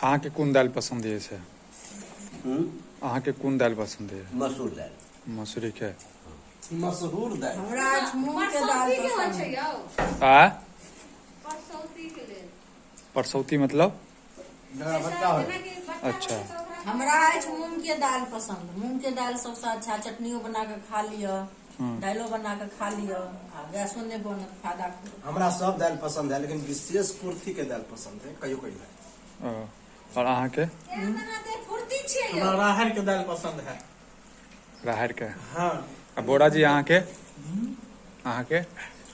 अहाँके कोन दालि पसन्द यऽ से? अहाँके कोन दालि पसन्द यऽ? मसूर दालि। मसूरी के। मशहूर दालि। हमरा अछि मूंग के दालि परसौती के होइ पसन्द। छै यौ। आ परसौती के लेल। परसौती मतलब? जकरा बच्चा होइ। जेनाकि बच्चा अच्छा। होइ छै ओकरा हमरा अछि मूंग के दालि पसन्द। मूंग के दालि सबसँ अच्छा, चटनियो बना कऽ खा लिअ, दालिओ बना कऽ खा लिअ आ गैसो नहि बनत, फायदा करत। हमरा सब दालि पसन्द है, लेकिन विशेष कुर्थी के दालि पसन्द है, कहियो कहियो। ओ, आओर अहाँके? एहन अहाँ तऽ फुर्ती छियै यौ। हमरा राहड़ के दालि पसंद है। राहड़ के? हाँ। आ बोरा जी अहाँके? अहाँके?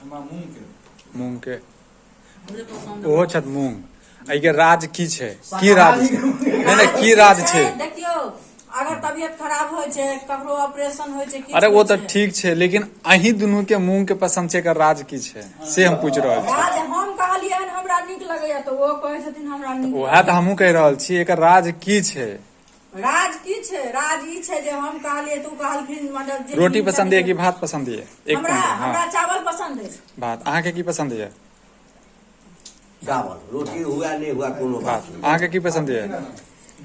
हमरा मूंग के। मूंग के। हमरे पसन्द। ओहो छथि मूंग। एहिके राज की छै? की राज छै? नहि नहि, की राज छै? देखियौ, अगर तबियत खराब होइ छै, ककरो ऑपरेशन होइ छै, किछु अरे ओ होइ तऽ छै। ठीक छै, लेकिन अहीं दुनू के मूंग के पसंद छै, एकर राज की छै से हम पूछि रहल छी। राज हम कहलियै हन हमरा नीक लगैया, तऽ ओ कहै छथिन हमरा नीक। उएह तऽ हमहूँ कहि रहल छी, एकर राज की छै? राज की छै? राज ई छै जे हम कहलियै तऽ ओ कहलखिन, मतलब जे रोटी नीक पसंद यऽ लगैया। कि भात पसंद यऽ? एक हमरा पॉइंट। हमरा हँ, चावल पसंद अछि। भात। अहाँके की पसंद यऽ? चावल रोटी हुआ नहि हुआ कोनो भात। बात नहि। अहाँके की पसंद यऽ?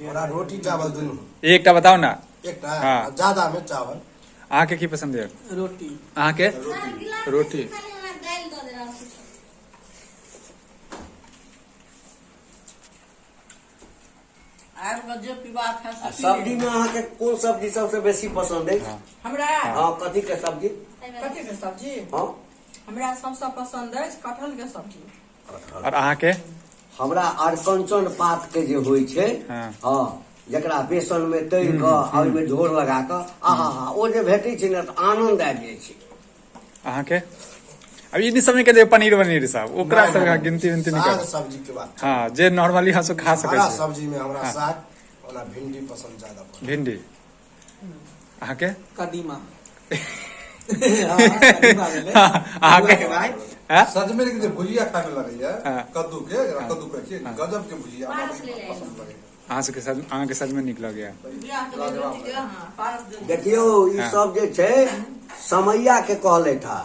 हमरा रोटी चावल दुनू। एकटा बताउ ने। एकटा? हाँ। ज्यादा में चावल। अहाँके की पसंद यऽ? रोटी। अहाँके? सर, गिलास रोटी। खाली हमरा दालि दऽ दे रहल छी। आबि कऽ जे पीबाक है आ से पी सब्जी लेब। में अहाँके कोन सब्जी सबसे बेसी पसंद अछि? हमरा? हाँ, कथी के सब्जी? कथी के सब्जी? हाँ। हमरा सबसँ पसन्द अछि कटहल के सब्जी। आओर अहाँके? हमरा अरकंचन पात के जे होइ छै, हाँ, जकरा बेसन में तरि कऽ आ ओहिमे झोर लगा कऽ, आहा हा, ओ जे भेटै छै ने तऽ आनंद आबि जाइ छै। अहाँके? अब ई सब नहि कहै पनीर वनीर सब, ओकरा सब गिनती विनती नहि साग करू। सब्जी के बात। हाँ, जे नॉर्मली हम सब खा सकै हरा छी। सब्जी में हमरा साग, ओना भिंडी पसंद ज्यादा पड़े। भिंडी। अहाँके? कदीमा। हाँ, कदीमा भेलै। अहाँके? के भाई। हैं? सजमनि के जे भुजिया खाय में लगैया, हाँ। कद्दू के, जेकरा कद्दू कहै छियै, गजब के भुजिया हमरा पारस ले बड़ी पसंद लगैया। अहाँ सबके सज, अहाँके सजमनि नीक लगैया? बियाह के लेल रोटी के, हाँ, पारस देलकै। देखियौ, ई सब जे छै समैया के कहलथि हा।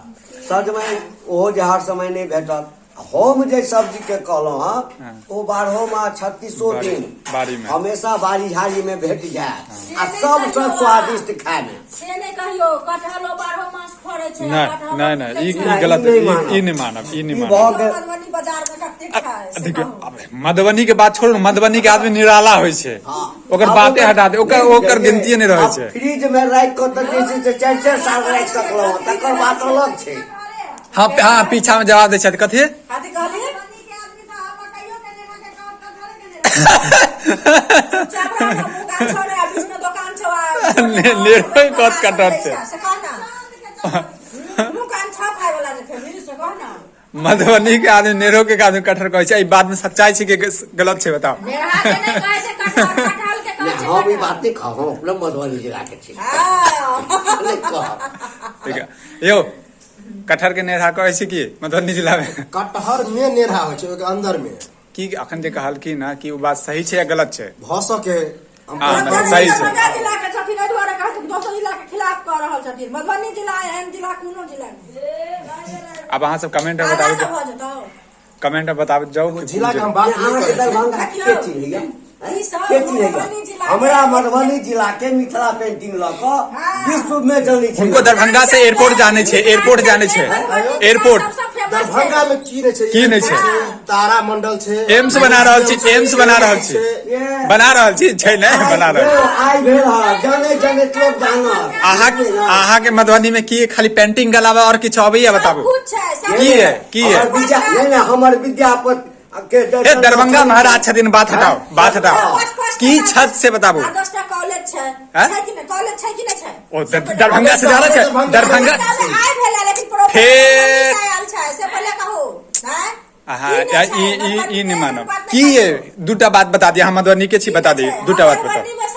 सजमनि ओहो जे हर समय नहि भेटत। हम जे सब्जी के कहलहुँ हँ, ओ 12 मास 36 बाड़ी- दिन बाड़ी में। हमेशा बाड़ी झाड़ी में भेट जायत से आ नहि सबसँ कहियौ अहाँ। स्वादिष्ट खाय में। से नहि कहियौ, कटहलो 12 मास फड़ै छै आ नहि कटहलो नहि नहि, ई मिलै ई छै। गलत, ई नहि ई मानब। ई नहि मानब, ई नहि ई मानब। भऽ गेल। मधुबनी बाजार में कते खाय से देखियौ, कहू। अब मधुबनी के बात छोड़ू, मधुबनी के आदमी निराला होइ छै। हाँ। ओकर आब बाते ओकर हटा दे, ओकर नहि ओकर बुझलियै। गिनतिये नहि रहै आब छै। फ्रिज में राखि कऽ तऽ जे छै से 4-4 साल राखि सकलहुँ हँ, तकर बात अलग छै। हाँ हाँ, पीछा में जवाब दै छथि। कथी? कथी कहलियै? मधुबनी के आदमी सब मकइयो के नेहा के कहत कटहरे के नेहा। चुपचाप रह ना, मुँह कान छौ ने, आ बीच में दोकान छौ आ नेरो कत कटहर छै। से कह ना। मुँह कान छौ खाय वाला जे खेबही से कह ना। मधुबनी के आदमी नेरो के आदमी कटहर कहै छै, एहि बात में सच्चाई छै कि गलत छै, बताओ। नेरहा के नहि कहै छै कटहर, कटहल के कहै नहि, छै हम ई कटहर। बात नहि कहब, हम अपना मधुबनी जिला के छी। हाँ। नहि कहब। ठीक है यौ, कटहर के नेरहा कहै छै कि मधुबनी जिला में? कटहर में नेरहा होइ छै, ओहिके अंदर में। की अखन जे कहलखिन हँ कि ओ बात सही छै या गलत छै? भऽ सके हम। हाँ, मधुबनी सही छै। दरभंगा जिला के छथिन, एहि दुआरे कहै छथिन, दोसर जिला के खिलाफ कऽ रहल छथिन। मधुबनी जिला एहन जिला कोनो जिला नहि। आब अहाँ सब कमेंट में आधा बताबू। से भऽ जेतौ। कमेंट में बताबू जाउ कि जिला के हम बात नहि अहाँके करै छी। दरभंगा के चिन्हैया? ई सब के चिन्हैया? मधुबनी जिला के- हमरा मधुबनी जिला के मिथिला पेंटिंग लऽ कऽ हाँ। विश्व में जनै छै। हुनको दरभंगा से एयरपोर्ट जाने छै, एयरपोर्ट जाने छै, एयरपोर्ट। सबसँ फेमस छै। दरभंगा में की नहि छै? की नहि छै? तारा मंडल छै, एम्स बना रहल छी, एम्स बना रहल छी, बना रहल छी, छै नहि बना रहल छी। आइ भेल हँ, जाने जनैत लोक जानत। अहाँ अहाँके मधुबनी में की खाली पेंटिंग के अलावा और किछु अबैया, बताबू। सब कुछ छै, सब की है, की है? हमर विद्या नहि नहि, हमर विद्यापति के हे दरभंगा महाराज छथिन, बात हटाओ, बात हटाओ। पाँच पाँच की टा- छत से बताबू। आ 10 टा कॉलेज छै। हैं? छै कि नहि? कॉलेज छै कि नहि छै? ओ दरभंगा से ज्यादा छै दरभंगा। दरभंगा में आइ भेलै, लेकिन proper फेर- मधुबनी से आयल छै से पहिले कहू, हैं? अहाँ की नहि छै? ई ई मधुबनी ई नहि में मानब बात की नहि ये करू। दूटा बात बता दिअ, हम मधुबनी के छी, बता दिअ, दूटा बात बताउ। मधुबनी में